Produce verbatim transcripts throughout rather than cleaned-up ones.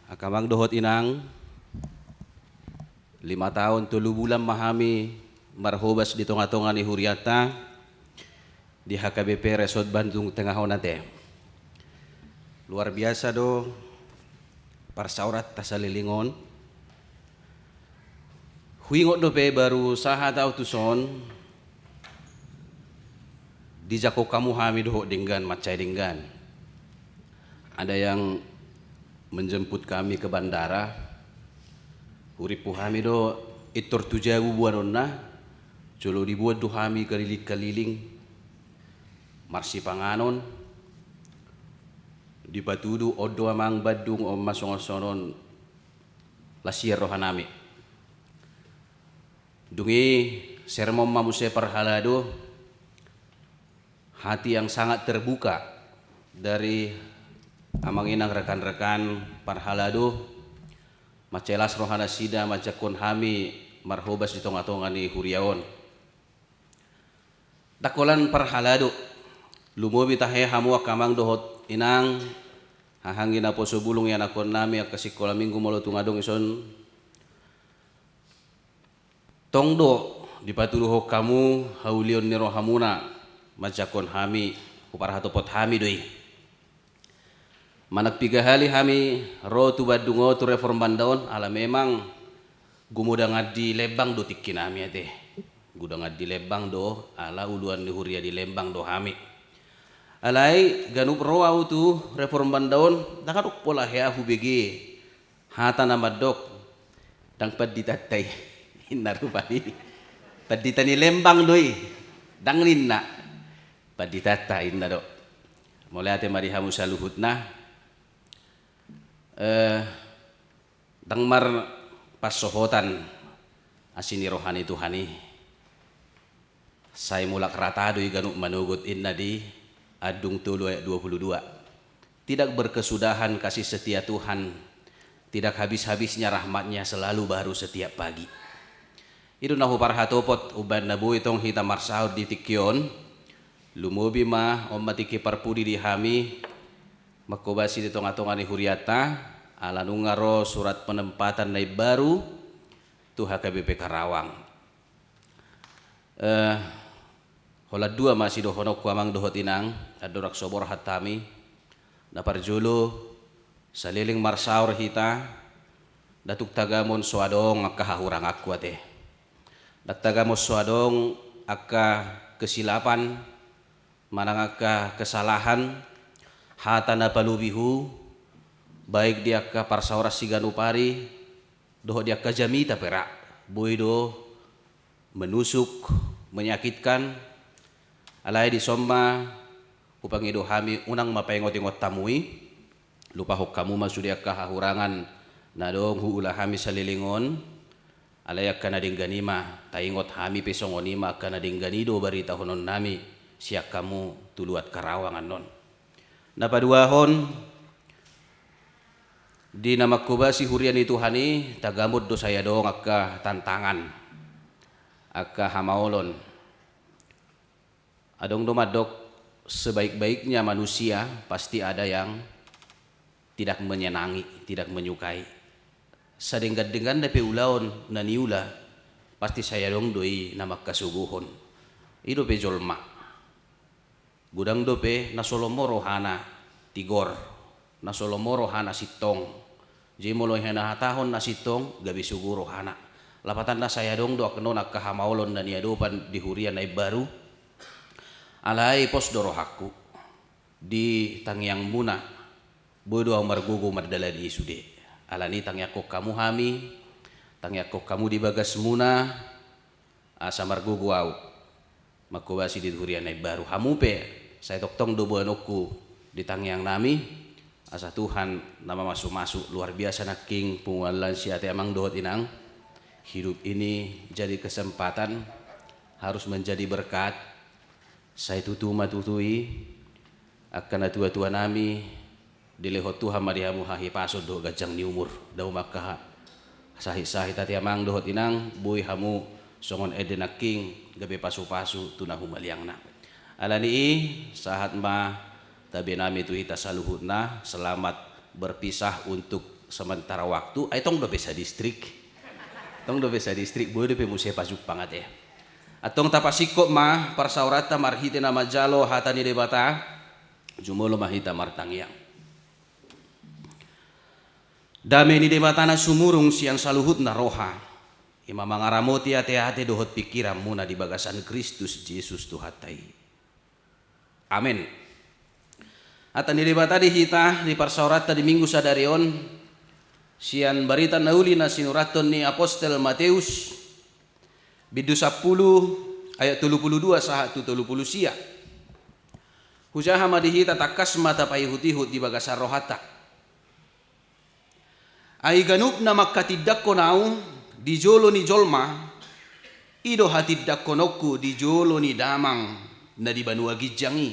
Angka amang dohot inang, lima taon tolu bulan ma hami marhobas di tonga-tonga ni hurianta di H K B P Resort Bandung Tengah on ate. Luar biasa do parsaoranta saleleng on. Huingot dope baru sahat au tuson, dijangkon hamu hami dohot denggan, mansai denggan. Ada yang menjemput kami ke bandara, hurimpu hami do pintor tu jabu boanonna, jolo diboan do hami kaliling-kaliling marsipanganon, dipatudu on do amang Bandung on ma songon-songon on, las hian rohanami. Dung i sermon ma muse parhalado, hati yang sangat terbuka dari amang inang rekan-rekan parhalado, mansai las rohanasida manjangkon hami marhobas di tonga-tonga ni huria on. Ndang holan parhalado, lumobi tahe hamu angka amang dohot inang, haha anggi naposo bulung ianakhonnami angka sikola minggu molo tung adong ison, tong do dipatuduhon hamu haulion ni rohamuna manjangkon hami, huparhatopot hami do i. Manang piga hali hami ro tu Bandung on, tu Reform Banda on, ala memang gumodangan di Lembang do tingkinami ate. Gudangan di Lembang do, ala uluan ni huria di Lembang do hami. Alai ganup ro au tu Reform Banda on, ndang adong pola hea hubege hata na mandok, ndang panditanta i, ninna rupani. Pandita ni Lembang do i, ndang ninna panditanta, ninna do. Mauliate ma di hamu saluhutna. Eh, ndang marpansohotan asi ni roha ni Tuhan i. Sai mulak rata do i ganup manogot, ninna di Andung tolu ayat dua puluh dua. Tidak berkesudahan kasih setia Tuhan, tidak habis-habisnya rahmat-Nya, selalu baru setiap pagi. I do na huparhatopot umbahen na boi tong hita marsaor di tingki on. Lumobi ma, on ma tingki parpudi di hami, manghobasi di tonga-tonga ni hurianta, ala nunga ro surat penempatan na imbaru tu H K B P Karawang. Eh, holan dua ma sidohononku amang dohot inang, andorang so borhat hami. Na parjolo, saleleng marsaor hita, ndang tung tagamon so adong angka hahuranganku ate. Ndang tagamon so adong angka kesilapan, manang angka kesalahan, hata na palobihu, baik di angka parsaoran siganup ari, dohot di angka jamita pe ra, boi do menusuk, menyakitkan. Alai dison ma hupangido hami, unang ma paingot-ingot hamu i, lupahon hamu ma sude angka hahurangan na adong huula hami saleleng on. Alai angka na denggan i ma taingot, hami pe songon i ma, angka na denggan i do baritahononnami sian hamu tu luat Karawang annon. Na paduahon, di na manghobasi huria ni Tuhan i, tagamon do sai adong angka tantangan, angka hamaolon. Adong do mandok, sebaik-baiknya manusia pasti ada yang tidak menyenangi, tidak menyukai. Sadenggan-dengganna pe ulaon na niula, pasti sai adong do i na mangkasogohon. I dope jolma. Godang dope na so lomo rohana tigor, na so lomo rohana sintong. Jadi molo hinahatahon na sintong, gabe sogo rohana. Lapatanna sai adong do annon angka hamaolon na niadopan di huria na imbaru. Alai pos do rohangku di tangiangmuna, boi do ahu margogo mardalani i sude. Alani i tangiangkon hamu hami, tangiangkon hamu di bagasmuna, asa margogo ahu manghobasi di huria na imbaru. Hamu pe sai tongtong do boanonku di tangiangnami, asa Tuhan na mamasumasu. Luar biasa nangkin punguan lansia ate amang dohot inang. Hidup ini jadi kesempatan, harus menjadi berkat. Sai tutu ma tutu i, angka natuatuanami, dilehon Tuhan ma di hamu hahipason dohot ganjang ni umur. Dao ma angka sahitsahit ate amang dohot inang, boi hamu songon ende nangkin gabe pasupasu tu na humaliangna. Alani i, sahat ma tabenami tu hita saluhutna, selamat berpisah untuk sementara waktu, ai tong dope sadistrik. Tong dope sadistrik, boi dope muse pajumpang ate. Antong tapasingkop ma parsaoranta marhite na manjalo hata ni Debata, jumolo ma hita martangiang. Dame ni Debata na sumurung sian saluhutna roha, i ma mangaramoti ateate dohot pingkiranmuna di bagasan Kristus Jesus Tuhanta i. Amen. Hata ni Debata di hita di parsaoranta di Minggu sadari on, sian barita na uli na sinurathon ni apostel Mateus, bindu sampulu, ayat tolu pulu dua sahat tu tolu pulu sia. Hujaha ma di hita, tangkas ma tapaihutihut di bagasan rohanta. Ai ganup na manghatindanghon ahu di jolo ni jolma, i do hatindanghononku di jolo ni damang na di banua ginjang i.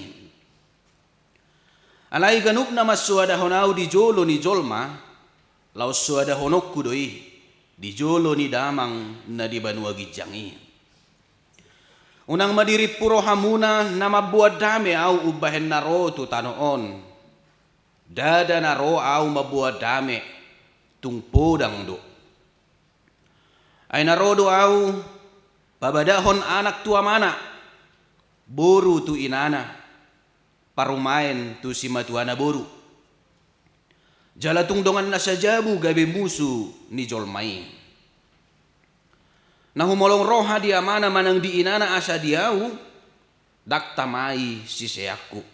Alai ganup na mansoadahon ahu di jolo ni jolma, laos soadahononku do i di jolo ni damang na di banua ginjang i. Unang ma dirimpu rohamuna na mamboan dame ahu umbahen na ro tu tano on. Ndada na ro ahu mamboan dame, tung podang do. Ai na ro do ahu pabadahon anak tu amana, boru tu inana, parumaen tu simatuana boru. Jala tung dongan na sajabu gabe musu ni jolma i. Na humolong roha di amana manang di inana asa di ahu, ndang tamai siseanku.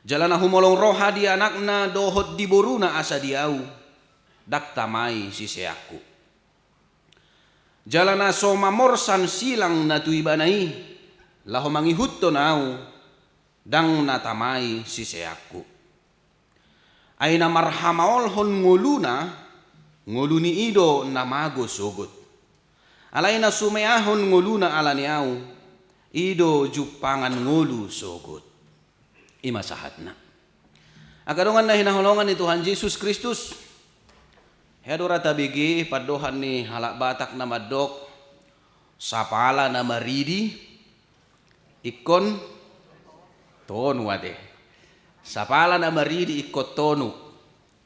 Jala na humolong roha di anakna dohot di boruna asa di ahu, ndang tamai siseanku. Jala na so mamorsan silang na tu ibana i, laho mangihuthon ahu, ndang na tamai siseanku. Ai na marhamaolhon ngoluna, ngolu ni i do na mago sogot. Alai na sumeahon ngoluna ala ni ahu, i do jumpangan ngolu sogot. I ma sahatna. Angka dongan na hinaholongan ni Tuhan Jesus Kristus, hea do ra tabege pandohan ni halak Batak na mandok, sapala na maridi ingkon tonu ate. Sapala na maridi ingkon tonu.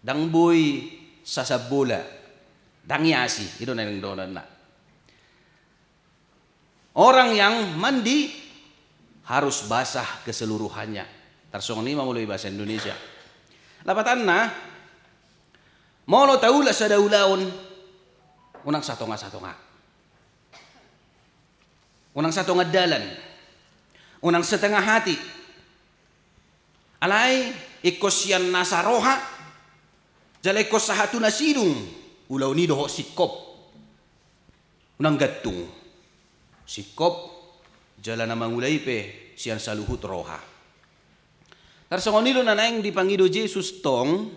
Ndang boi sasap bola. Ndang iasi, i do na naeng dohononna. Orang yang mandi harus basah keseluruhannya. Tarsongon i ma molo di bahasa Indonesia. Lapatanna, molo taula sada ulaon, unang satonga-satonga. Unang satonga dalan. Unang setengah hati. Alai ingkon sian nasa roha, jala ingkon sahat tu na sidung, ulaon i dohot singkop. Unang gantung. Singkop, jala na mangula i pe sian saluhut roha. Tarsongon i do na naeng dipangido Jesus tong,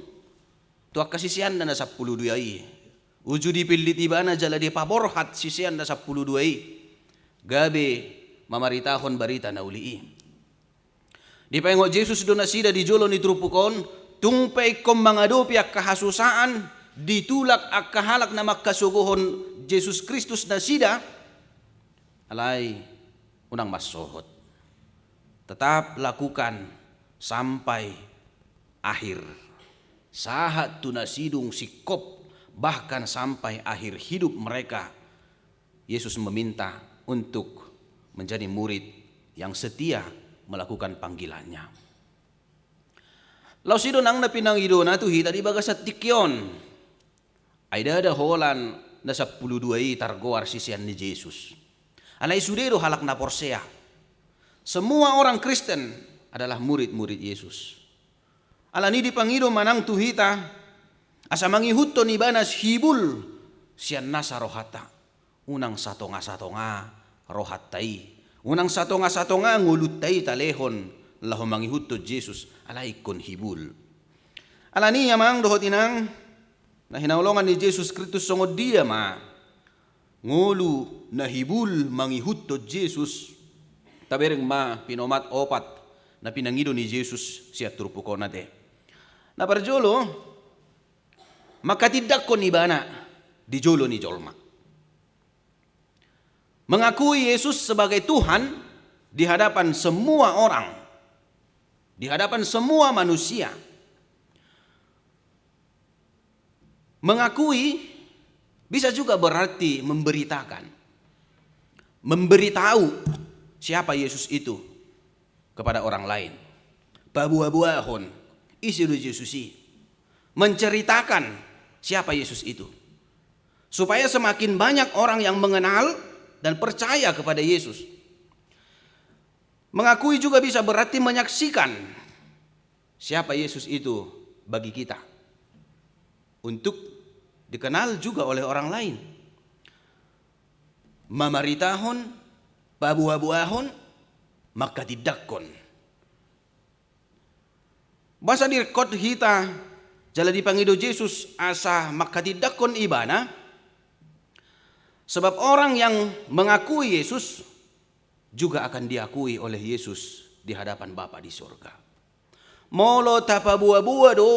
tu angka siseanna na sampulu dua i. Uju dipillit ibana jala dipaborhat siseanna sampulu dua i. Gabe mamaritahon barita na uli i. Dipaingot Jesus do nasida di jolo ni turpuk on, tung pe ingkon mangadopi angka hasusaan, ditulak angka halak na manghasogohon Jesus Kristus nasida, alai unang mansohot. Tetap lakukan sampai akhir. Sahat tu na sidung singkop, bahkan sampai akhir hidup mereka. Yesus meminta untuk menjadi murid yang setia melakukan panggilannya. Laos i do nang na pinangidona tu hita di bagasan tingki on. Ai ndada holan na sampulu dua i targoar sisean ni Jesus. Alai sude do halak na porsea. Semua orang Kristen adalah murid-murid Yesus. Alani dipangido ma nang tu hita, asa mangihuthon ibana hibul sian nasa rohanta. Unang satonga-satonga rohanta i. Unang satonga-satonga ngolunta i talehon laho mangihuthon Jesus, alai ingkon hibul. Alani i amang dohot inang, na hinaholongan ni Jesus Kristus, songon dia ma ngolu na hibul mangihuthon Jesus? Tabereng ma pinomat opat na pinangido ni Jesus sian turpuk on ate. Na parjolo, manghatindanghon ibana di jolo ni jolma. Mengakui Yesus sebagai Tuhan di hadapan semua orang, di hadapan semua manusia. Mengakui bisa juga berarti memberitakan. Memberitahu siapa Yesus itu kepada orang lain. Paboaboahon ise do Jesus i. Menceritakan siapa Yesus itu. Supaya semakin banyak orang yang mengenal dan percaya kepada Yesus. Mengakui juga bisa berarti menyaksikan siapa Yesus itu bagi kita. Untuk dikenal juga oleh orang lain. Mamaritahon, paboaboahon, manghatindanghon. Boasa diringkot hita jala dipangido Jesus asa manghatindanghon ibana? Sebab orang yang mengakui Yesus juga akan diakui oleh Yesus di hadapan Bapa di sorga. Molo tapaboaboa do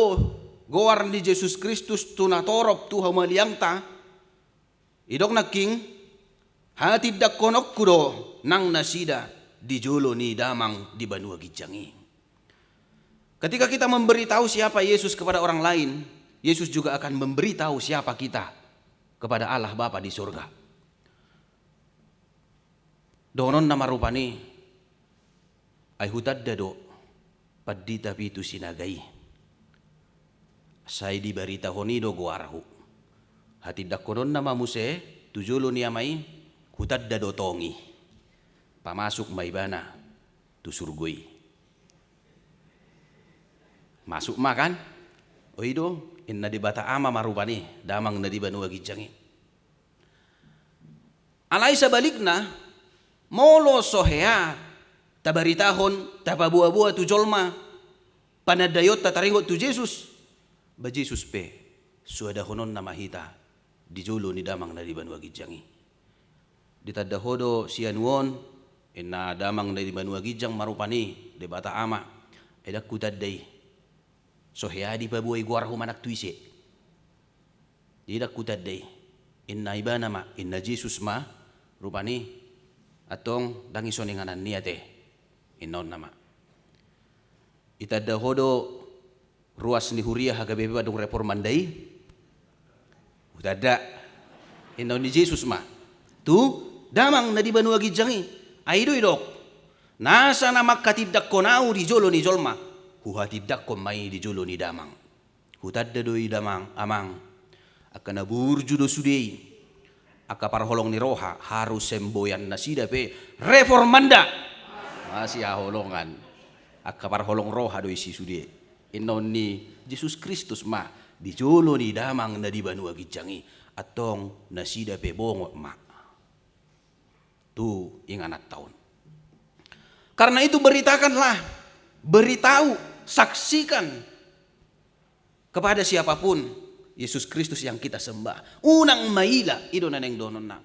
goar ni Jesus Kristus tu natorop tu hamaliangta, didok nangkin, hatindangkononku do nang nasida di jolo ni Damang di banua ginjang i. Ketika kita memberitahu siapa Yesus kepada orang lain, Yesus juga akan memberitahu siapa kita kepada Allah Bapa di sorga. Dohononna ma rupani, ai hutanda do pandita pitu sinaga i. Sai dibaritahon i do goarhu. Hatindangkononna ma muse tu jolo ni Ama i, hutanda do tong i. Pamasuk ma ibana tu surgo i. Masuk ma kan? O i do, inna Debata Ama ma rupani, Damang na di banua ginjang i. Alai sabalikna, molo so hea tabaritahon, tapaboaboa tu jolma panandaionta taringot tu Jesus, ba Jesus pe suadahononna ma hita di jolo ni Damang na di banua ginjang i. Ditanda ho do sianu on, inna Damang na di banua ginjang ma rupani, Debata Ama, ai ndang hutanda i. So hea dipaboa i goarhu manang tu ise. Jadi ndang hutanda i. Inna ibana ma, inna Jesus ma rupani, antong ndang i songon inganan ni ate. Inna on nama. Itanda ho do ruas ni huria H K B P Bandung Reformanda i? Hutanda. Inna on ni Jesus ma tu Damang na di banua ginjang i. Ai i do didok, nasa na manghatindanghon ahu di jolo ni jolma, huhatindanghon ma i di jolo ni Damang. Hutanda do i Damang, Amang. Angka na burju do sude i. Angka parholong ni roha, haru semboyan nasida pe Reformanda. Masihaholongan. Angka parholong roha do i si sude. Inna on ni Jesus Kristus ma, di jolo ni Damang na di banua ginjang i, antong nasida pe bongot ma tu ingananta on. Karena itu beritakanlah, beritahu, saksikan kepada siapapun Yesus Kristus yang kita sembah. Unang maila, i do na naeng dohononna.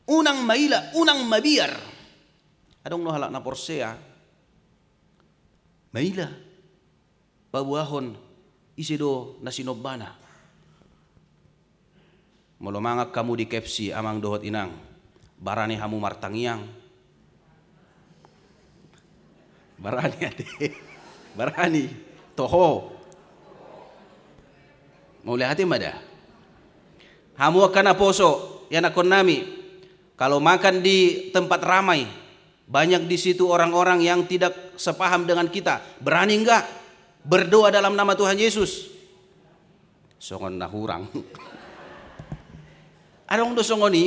Unang maila, unang mabiar. Adong do halak na porsea maila paboahon ise do na sinombana. Molo mangan hamu di K F C, Amang dohot Inang, barani hamu martangiang? Barani ate. Barani. Toho. Mauliate ma da. Hamu angka naposo, ianakkonnami, kalau makan di tempat ramai, banyak di situ orang-orang yang tidak sepaham dengan kita, berani enggak berdoa dalam nama Tuhan Yesus? Songon na hurang. Adong do songon i,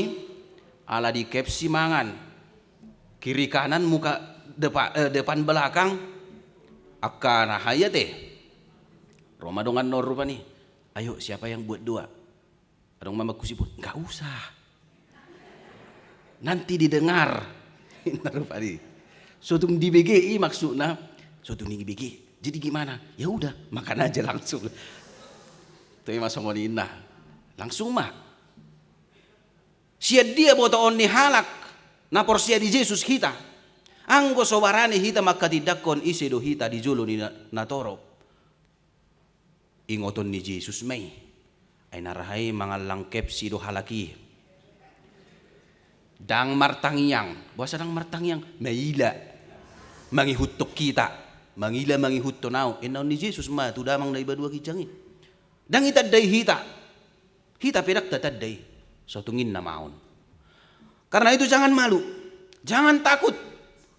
ala di K F C mangan, kiri kanan, muka depa-, eh, depan belakang, angka na hea ate. Ro ma dongan on rupani, ayo, siapa yang buat doa? Adong ma mangkusiput, nggak usah. Nanti didengar. Inna rupani. So tung dibege i maksudna. So tung dibege. Jadi gimana? Ya udah, makan aja langsung. Toe ma songon i inna. Langsung ma. Sian dia botoon ni halak na porsea di Jesus hita? Anggo so barani hita manghatindanghon ise do hita di jolo ni na-, natorop, ingoton ni Jesus ma i. Ai na ra hea i mangallang K F C do halak i. Ndang martangiang. Boasa ndang martangiang? Maila. Mangihuthon hita. Mangila mangihuthon ahu. Inna on ni Jesus ma tu Damang na di banua ginjang i. Ndang itandai hita. Hita pe ndang tatanda i, so tung inna ma on. Karena itu jangan malu, jangan takut.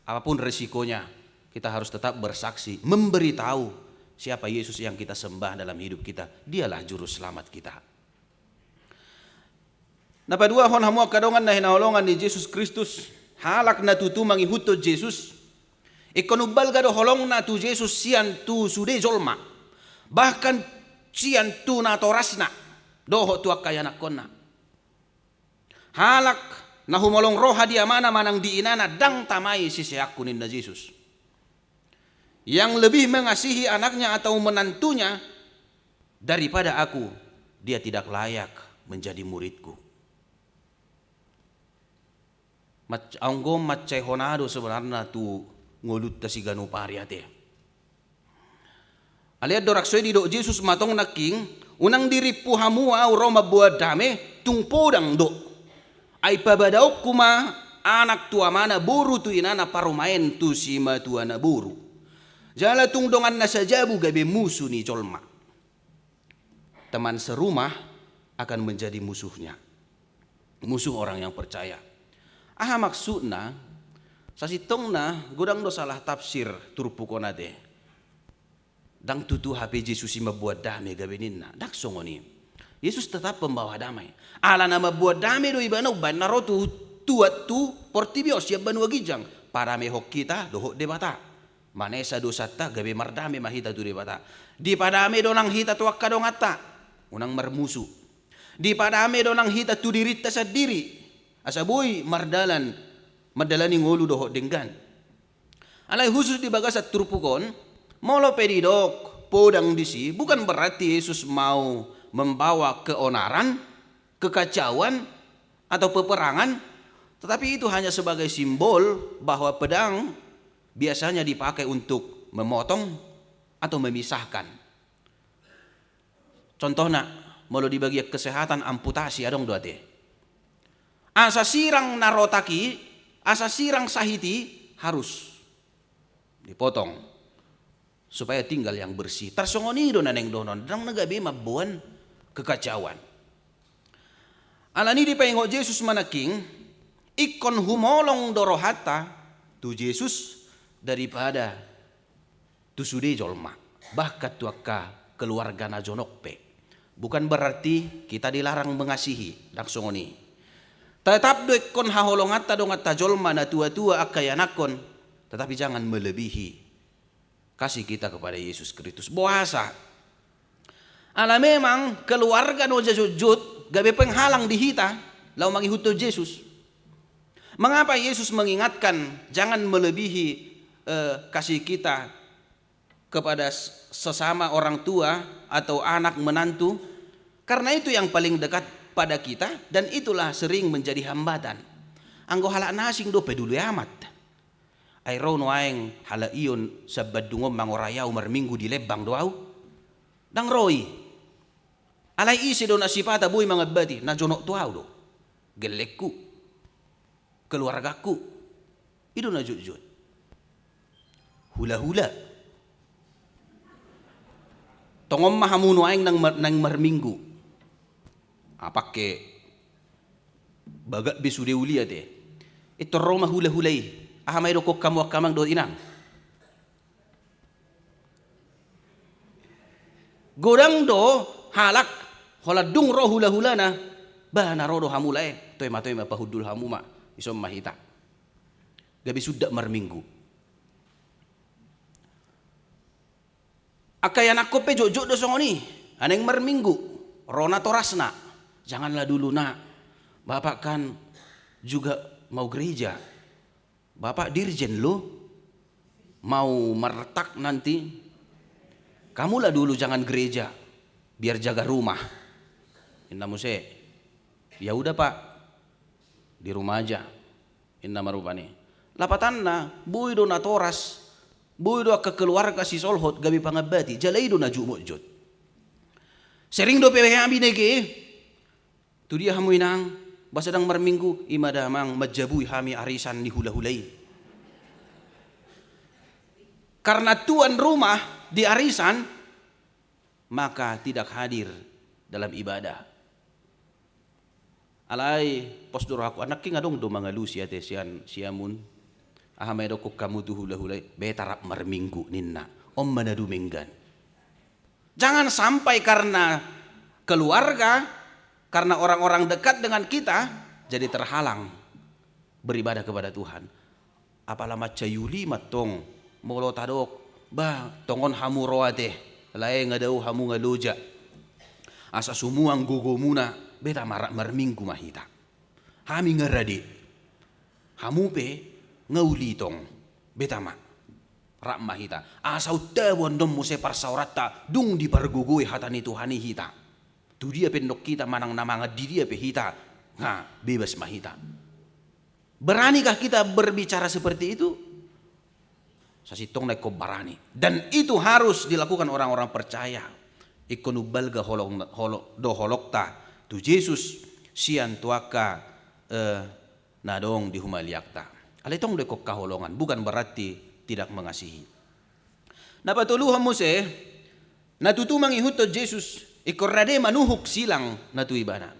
Apapun resikonya, kita harus tetap bersaksi, memberitahu siapa Yesus yang kita sembah dalam hidup kita. Dialah juru selamat kita. Na paduahon, hamu angka dongan na hinaholongan ni Jesus Kristus, halak na tutu mangihuthon Jesus, ingkon umbalga do holongna tu Jesus sian tu sude jolma, bahkan sian tu natorasna dohot tu angka ianakhonna. Halak na humolong roha di amana manang di inana ndang tamai siseanku, ninna Jesus. Yang lebih mengasihi anaknya atau menantunya daripada aku, dia tidak layak menjadi muridku. Mac-, anggo mancaihon aha do sebenarna tu ngolunta siganup ari ate. Alai andorang so i didok Jesus ma tong nangkin, unang dirimpu hamu ahu ro mamboan dame, tung podang do. Ai pabadaonku ma anak tu amana, boru tu inana, parumaen tu simatuana boru. Jala tung dongan na sajabu gabe musu ni jolma. Teman serumah akan menjadi musuhnya. Musuh orang yang percaya. Aha maksudna? Sasintongna godang do salah tafsir turpuk on ate. Ndang tutu hape Jesus i mamboan dame gabe ninna. Ndang songon i. Yesus tetap pembawa damai. Ala na mamboan dame do ibana umbahen na ro tu, tuat tu portibi on sian banua ginjang. Padamehon hita dohot Debata. Manesa dosanta gabe mardame ma hita tu Debata. Dipadame do nang hita tu angka donganta. Unang marmusu. Dipadame do nang hita tu dirinta sandiri. Asa boi mardalan, mandalani ngolu dohot denggan. Alai husus di bagasan turpuk on, molo pe didok podang disi, bukan berarti Yesus mau membawa keonaran, kekacauan, atau peperangan, tetapi itu hanya sebagai simbol bahwa pedang biasanya dipakai untuk memotong atau memisahkan. Contohna, molo di bagian kesehatan, amputasi adong do ate. Asa sirang na rotak i, asa sirang sahit i harus dipotong supaya tinggal yang bersih. Tarsongon i do na naeng dohonon, ndang na gabe mamboan kekacauan. Alani i dipaingot Jesus ma nangkin, ingkon humolong do rohanta tu Jesus daripada tu sude jolma, bahkan tu angka keluarga na jonok pe. Bukan berarti kita dilarang mengasihi, ndang songon i. Tetap do ingkon haholonganta donganta jolma, na tua-tua, angka ianakhon, tetapi jangan melebihi kasih kita kepada Yesus Kristus. Boasa? Ala memang keluarga na jotjot gabe penghalang di hita laho mangihuthon Jesus. Mengapa Yesus mengingatkan jangan melebihi, eh, kasih kita kepada s-, sesama orang tua atau anak menantu? Karena itu yang paling dekat pada kita dan itulah sering menjadi hambatan. Anggo halak na asing do peduli amat. Ai ro nuaeng halak i on, sian Bandung on mangorai ahu marminggu di Lembang do ahu. Ndang ro i. Alai ise do na sipata boi mangambati, na jonok tu ahu do. Gellengku. Keluargangku. I do na jotjot. Hulahula. Tongon ma hamu nuaeng nang mar-, nang marminggu. Apangke bagak be sude uli ate. Pintor ro ma hulahula i. Aha ma didokkon hamu angka amang dohot inang? Godang do halak, holan dung ro hulahulana, bah, na ro do hamu lae, toe ma, toe ma, pahundul hamu ma, dison ma hita. Gabe sundat marminggu. Angka ianakhon pe jotjot do songon i, naeng marminggu, ro natorasna. Janganlah dulu, Nak. Bapak kan juga mau gereja. Bapak dirjen loh, mau meretak nanti. Kamulah dulu jangan gereja, biar jaga rumah. Inna muse. Ya udah, Pak, di rumah aja. Inna ma rupani. Lapatanna, boi do natoras, boi do angka keluarga sisolhot gabe pangambati, jala i do na jotjot. Sering dope hami nege, tu dia hamu inang, boasa ndang marminggu? I ma damang, manjabui hami arisan ni hulahula i. Karena tuan rumah di arisan, maka tidak hadir dalam ibadah. Alai pos do rohangku, nangkin adong do mangalusi ate sian siamun. Aha ma didokkon hamu tu hulahula i, beta rap marminggu ninna. On ma na dumenggan. Jangan sampai karena keluarga, karena orang-orang dekat dengan kita, jadi terhalang beribadah kepada Tuhan. Apala mansai uli mantong, molo tadok, bah, tongon hamu ro ate, lae nga dao hamu nga loja. Asa sumuang gogomuna, beta mar-, marminggu ma hita. Hami nga rade. Hamu pe nga uli tong. Beta ma. Rap ma hita. Asa untabuan do muse parsaoranta, dung dipargogoi hata ni Tuhan i hita. Tu dia pe ndok hita manang na mangan di dia pe hita. Nga, bebas ma hita. Beranikah kita berbicara seperti itu? Sasintongna ingkon barani. Dan itu harus dilakukan orang-orang percaya. Ingkon umbalga holong, holo-, do holongta tu Jesus sian tu angka, eh, na adong di humaliangta. Alai tong do ingkon haholongan, bukan berarti tidak mengasihi. Na patoluhon muse, na tutu mangihuthon Jesus, ingkon rade manuhuk silang na tu ibana.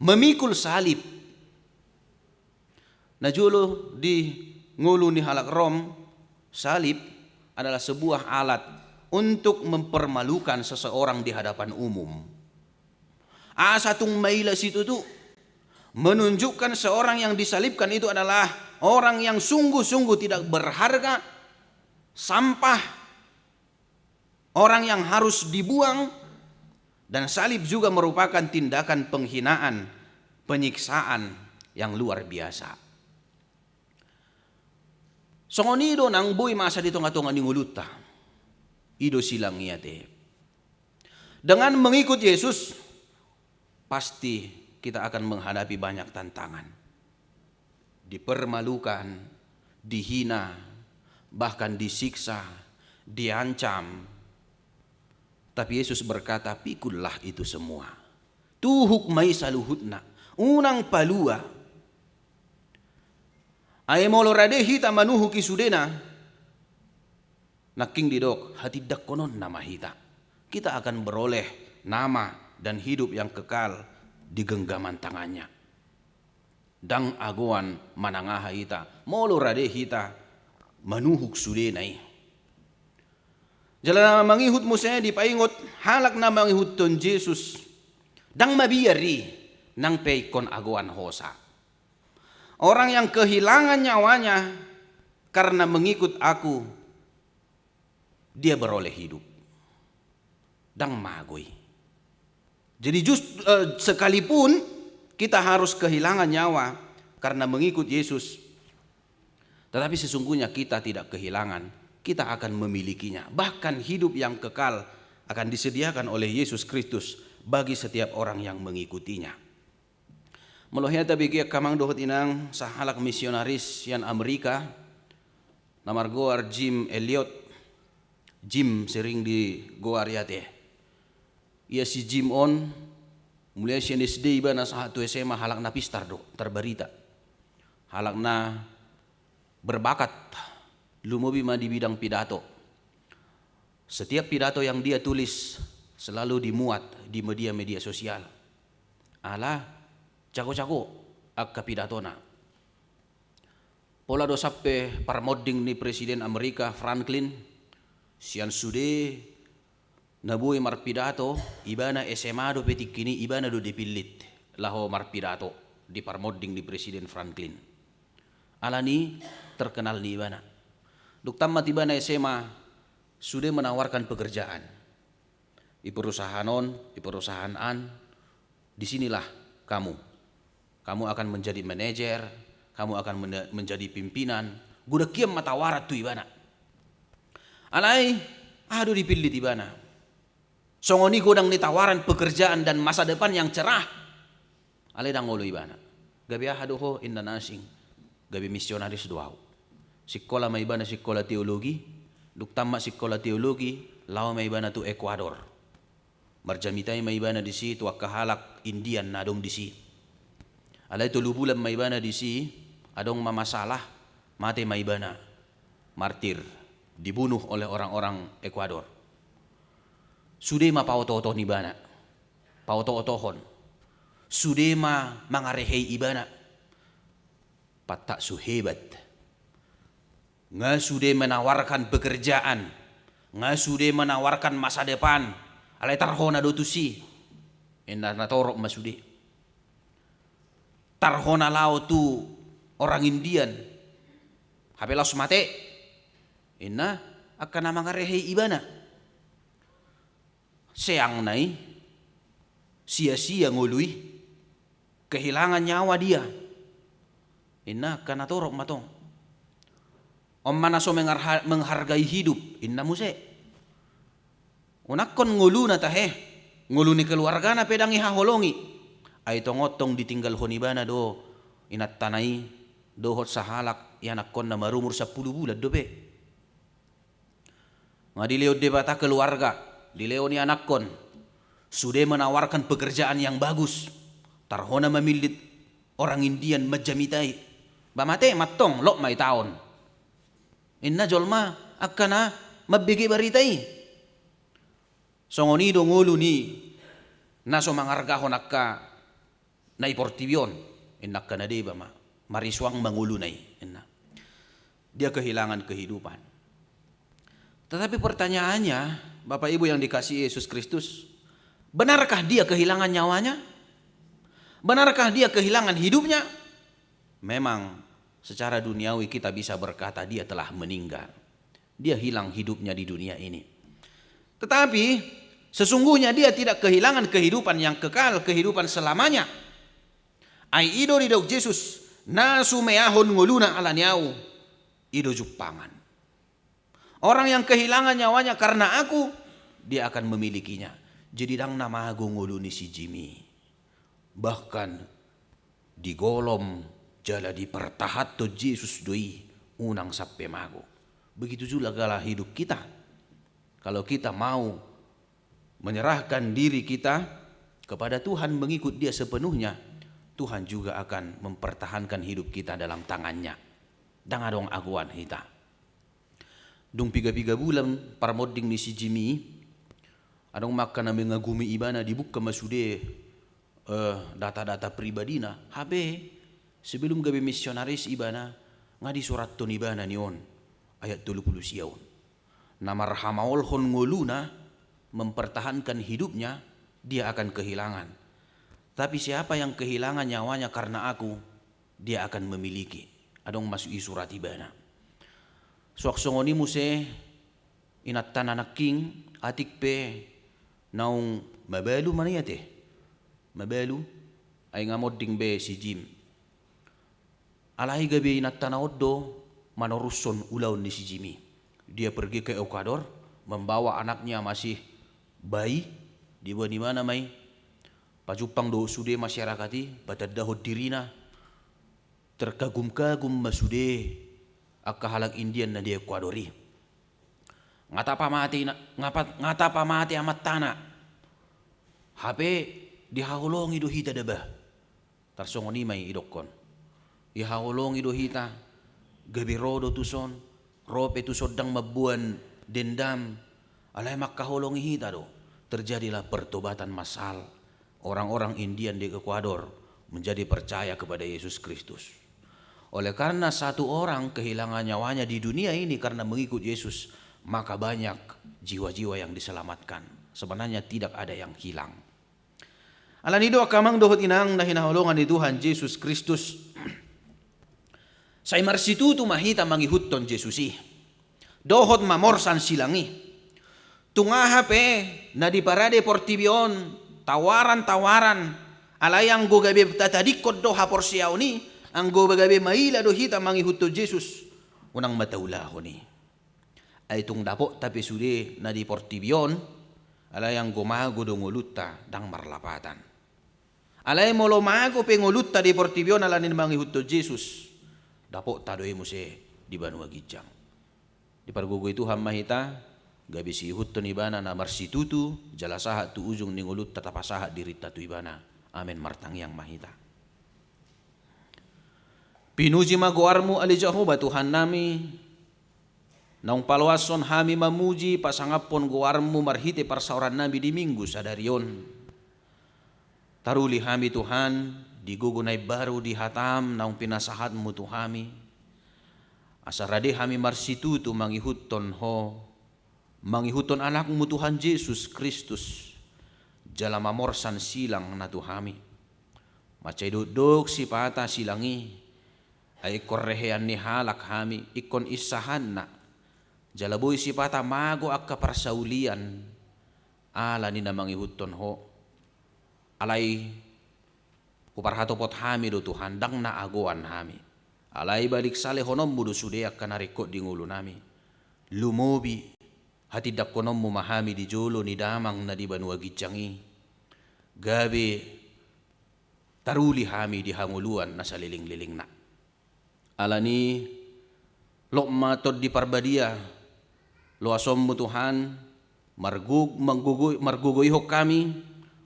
Memikul salib. Najolo di ngolu ni halak Rom, salib adalah sebuah alat untuk mempermalukan seseorang di hadapan umum. Asa tung maila situtu, menunjukkan seorang yang disalibkan itu adalah orang yang sungguh-sungguh tidak berharga, sampah, orang yang harus dibuang, dan salib juga merupakan tindakan penghinaan, penyiksaan yang luar biasa. Songon i do nang boi masa di tonga-tonga ni ngolunta. I do silang i ate. Dengan mengikut Yesus, pasti kita akan menghadapi banyak tantangan. Dipermalukan, dihina, bahkan disiksa, diancam. Tapi Yesus berkata, "Pikullah itu semua." Tuhuk ma i saluhutna, unang palua. Ai molo rade hita manuhuk i sudena, nangkin didok, hatindangkononna ma hita. Kita akan beroleh nama dan hidup yang kekal di genggaman tangannya. Ndang agoan manang aha hita, molo rade hita manuhuk sudena i. Jala na mangihut muse dipaingot halak na mangihuthon Jesus, ndang mabiar i, nang pe ingkon agoan hosa. Orang yang kehilangan nyawanya karena mengikut Aku, dia beroleh hidup. Ndang mago i. Jadi just, eh, sekalipun kita harus kehilangan nyawa karena mengikut Yesus, tetapi sesungguhnya kita tidak kehilangan, kita akan memilikinya. Bahkan hidup yang kekal akan disediakan oleh Yesus Kristus bagi setiap orang yang mengikutinya. Molo hea tabege angka amang dohot inang, sahalak misionaris sian Amerika, na margoar Jim Elliot, Jim sering digoar i ate. Ia si Jim on, mulai sian S D ibana sahat tu S M A halak na pistar do, tarbarita. Halak na berbakat, lumobi ma di bidang pidato. Setiap pidato yang dia tulis selalu dimuat di media-media sosial. Ala jago-jago angka pidatona. Pola do sampe parmonding ni Presiden Amerika Franklin, sian sude na boi marpidato, ibana S M A dope tingki i, ibana do dipillit laho marpidato di parmonding ni Presiden Franklin. Alani terkenal ni ibana. Dung tamat ibana S M A, sude menawarkan pekerjaan. Di perusahaan on, di perusahaan an, di sinilah kamu. Kamu akan menjadi manajer, kamu akan mena-, menjadi pimpinan. Godang hian ma tawaran tu ibana. Alai, aha do dipillit ibana. Songon i godang ni tawaran pekerjaan dan masa depan yang cerah. Alai ndang olo ibana. Gabe aha do ho, inna na asing. Gabe misionaris do au. Sikola ma ibana sikola teologi, dung tamat sikola teologi, laho ma ibana tu Ekuador. Marjamita i ma ibana disi tu angka halak Indian na adong disi. Alai tolu bulan ma ibana disi, adong ma masalah, mate ma ibana. Martir, dibunuh oleh orang-orang Ekuador. Sude ma paoto-otohon ibana. Paoto-otohon. Sude ma mangarehei ibana. Pantat so hebat. Nga sude menawarkan pekerjaan, nga sude menawarkan masa depan, alai tarhona do tusi. Inna natorop ma sude. Tarhona laho tu orang Indian. Hape laos mate. Inna angka na mangarehei ibana. Seang na i, sia-sia ngolu i, kehilangan nyawa dia. Inna angka natorop ma tong. On ma na so mengarha-, menghargai hidup, inna muse. Unangkon ngoluna tahe, ngolu ni keluargana pe ndang ihaholongi. Ai tongon tong ditinggalhon ibana do inantana i, dohot sahalak ianakkonna marumur sampulu bulan dope. Nga dilehon Debata keluarga, dilehon ianakkon. Sude menawarkan pekerjaan yang bagus. Tarhona mamillit orang Indian manjamita i. Ba mate ma antong, lot ma itaon. Inna jolma angka na mambege barita i. Songon i do ngolu ni na so mangargahon angka na i portibi on, inna angka na deba ma, marisuang ma ngoluna i, inna. Dia kehilangan kehidupan. Tetapi pertanyaannya, Bapak Ibu yang dikasihi Yesus Kristus, benarkah dia kehilangan nyawanya? Benarkah dia kehilangan hidupnya? Memang secara duniawi kita bisa berkata dia telah meninggal. Dia hilang hidupnya di dunia ini. Tetapi sesungguhnya dia tidak kehilangan kehidupan yang kekal, kehidupan selamanya. Ai i do didok Jesus, na sumeahon ngoluna ala ni ahu, i do jumpangan. Orang yang kehilangan nyawanya karena aku, dia akan memilikinya. Jadi ndang na mago ngolu ni si Jimi. Bahkan digolom jala dipertahanhon Jesus do i, unang sampe mago. Begitu juga gala hidup kita. Kalau kita mau menyerahkan diri kita kepada Tuhan, mengikut Dia sepenuhnya, Tuhan juga akan mempertahankan hidup kita dalam tangan-Nya. Ndang adong agoan hita. Dung piga-piga bulan parmonding ni si Jimi, adong ma angka na mengagumi ibana, dibuka ma sude, eh, data-data pribadina. Hape sebelum gabe misionaris ibana, nga disurathon ibana ni on, ayat tolu pulu sia on. Na marhamaolhon ngoluna, mempertahankan hidupnya, dia akan kehilangan. Tapi siapa yang kehilangan nyawanya karena aku, dia akan memiliki. Adong ma i surat ibana. Suang songon i muse inantana nangkin, atik pe naung mabalu ma nian ate. Mabalu, ai nga monding be si Jim. Alai gabe inantana on do manorushon ulaon ni si Jimi. Dia pergi ke Ekuador, membawa anaknya masih bayi, diboan ibana ma i, pajumpang dohot sude masyarakat i, patandahon dirina, terkagum-kagum ma sude angka halak Indian na di Ekuador i. Nga tapamate ina-, nga pa-, nga tapamate amantana. Hape dihaholongi do hita daba. Tarsongon i ma i idokkon. Dihaholongi do hita, gabe ro do tuson, ro pe tuson ndang mamboan dendam, alai mangkaholongi hita do. Terjadilah pertobatan massal. Orang-orang Indian di Ekuador menjadi percaya kepada Yesus Kristus. Oleh karena satu orang kehilangan nyawanya di dunia ini karena mengikut Yesus, maka banyak jiwa-jiwa yang diselamatkan. Sebenarnya tidak ada yang hilang. Alani do angka amang dohot inang na hinaholongan ni Tuhan Jesus Kristus, sai marsitutu ma hita mangihuthon Jesus i. Dohot mamorsan silang i. Tung aha pe na diparade portibi on, tawaran-tawaran, alai anggo gabe tatadingkon do haporseaon i, anggo gabe maila do hita mangihuthon Jesus, unang ma taulahon i. Ai tung dapotta pe sude na di portibi on, alai anggo mago do ngolunta ndang marlapatan. Alai molo mago pe ngolunta di portibi on ala ni mangihuthon Jesus, dapotta do i muse di banua ginjang. Dipargogoi Tuhan ma hita, gabe siihuthon Ibana na marsitutu, jala sahat tu ujung ni ngolunta tapasahat dirinta tu Ibana. Amen. Martangiang ma hita. Pinuji ma goarmu ale Jahowa Tuhannami, naung paloashon hami mamuji pasangaphon goarmu marhite parsaorannami di Minggu sadari on. Taruli hami Tuhan, di gogo na imbaru di hataM naung pinasahatMu tu hami, asa rade hami marsitutu mangihuthon Ho, mangihuthon AnakMu Tuhan Jesus Kristus, jala mamorsan silang na tu hami. Mansai dokdok sipata silang i, ai ingkon rehean ni halak hami, ingkon insahanna, jala boi sipata mago angka parsaulian, ala ni na mangihuthon Ho. Alai huparhatopot hami do Tuhan, ndang na agoan hami. Alai balik salehononMu do sude angka na ringkot di ngolunami. Lumobi hatindangkononMu ma hami di jolo ni damang na di banua ginjang i, gabe taruli hami di hangoluan na salelenglelengna. Ala ni i, lot ma Tondi Parbadia, loasonMu Tuhan, margog-, manggogoi-, margogoihon hami,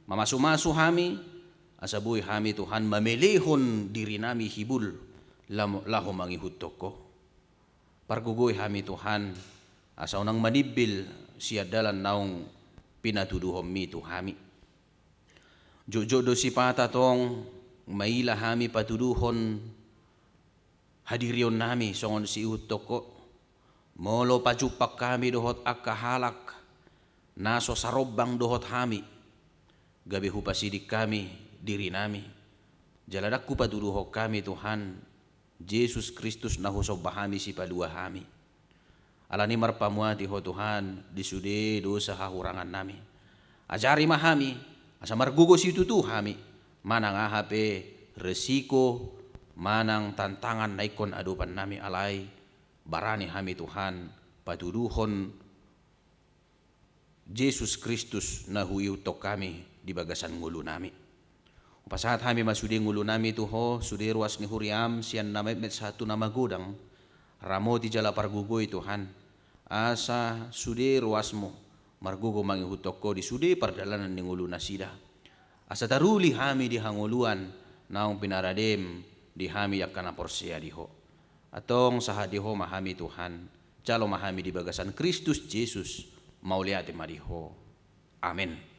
mamasumasu hami, asa boi hami Tuhan mamelehon dirinami hibul, lam-, laho mangihuthon Ho. Pargogoi hami Tuhan, asa unang manimbil sian dalan naung pinatuduhonMi tu hami. Jotjot do sipata tong maila hami patuduhon hadirionnami songon siihuthon Ho. Molo pajumpang hami dohot angka halak na so sarombang dohot hami, gabe hupasiding hami dirinami, jala ndang hupatuduhon hami Tuhan Jesus Kristus na husomba hami, Sipalua hami. Ala ni i marpamuati Ho Tuhan di sude dosa hahurangannami. Ajari ma hami, asa margogo situtu hami, manang aha pe resiko, manang tantangan na ingkon adopannami, alai barani hami Tuhan patuduhon Jesus Kristus na huihuthon hami di bagasan ngolunami. Hupasahat hami ma sude ngolunami tu Ho, sude ruas ni huriaM, sian na metmet sahat tu na magodang, ramoti jala pargogoi Tuhan, asa sude ruasMu margogo mangihuthon Ho di sude pardalanan ni ngolunasida. Asa taruli hami di hangoluan naung pinaradeM di hami angka na porsea di Ho. Antong sahat di Ho ma hami Tuhan, jalo ma hami di bagasan Kristus Jesus, mauliate ma di Ho. Amen.